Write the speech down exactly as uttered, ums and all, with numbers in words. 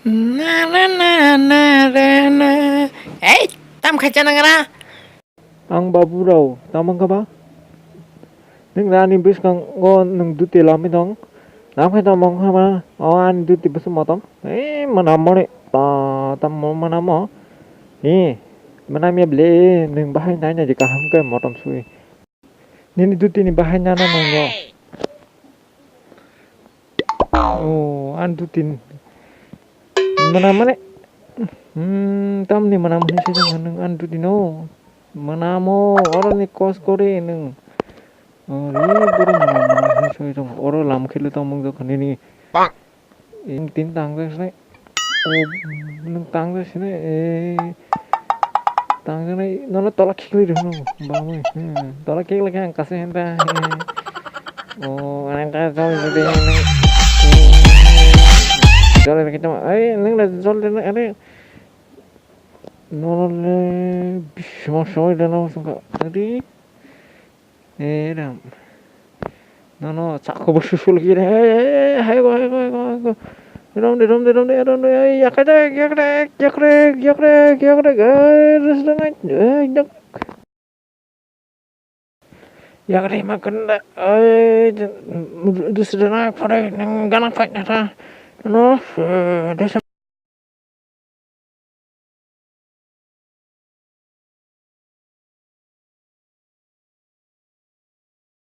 Na, na, na, na, na, na. Ei, tam khacha nangra. Ang babu rao, tam wngkha ba? Nwng ani bwskango nwng duti lamwi tong. Lamkhe tamo wngkha ba? O ani duti bwswk motom. Ei, mwnamo ni. Ta, tamo mwnamo. Ei, mwnamya bwle, nwng bahai naina je kaham khe motom sui. Nini duti ni bahai nana nangno. Oh, ani duti ni. Mwnamani. Hmm, tamni mwnam hinwi swijak nwng ani duti no. Mwnamo, oro ni kos kori nwng. Oh, re, boro mwnam, mwnam hinwi swijak. Oro lam khelo tamo wngkha nini. Nwng tin tangjak sinai. Oh, nwng tangjak sinai. Eh, tangjak nai. Nono tola khikli rw hwnwi. Bamwi. Hmm, tola khikli khe ang kasi henta. Oh, ang ta jol jodi nwng. Jol rw khe tamo. Ai, nwng le jol de, are. Nono le bisma soi de no sungka. Adi. Eh, ram. No, no, chakho bo susul kire. Hey, hey, hey, hai go, hai go, hai go, hai go. Rom de, rom de, rom de, rom de. Hey, yakre, yakre, yakre, yakre, yakre, yakre. Hey, res de ngai. Hey, yak. Yakre ma kanda. Hey, dus de na pare nang gana fight na ta. No, eh, des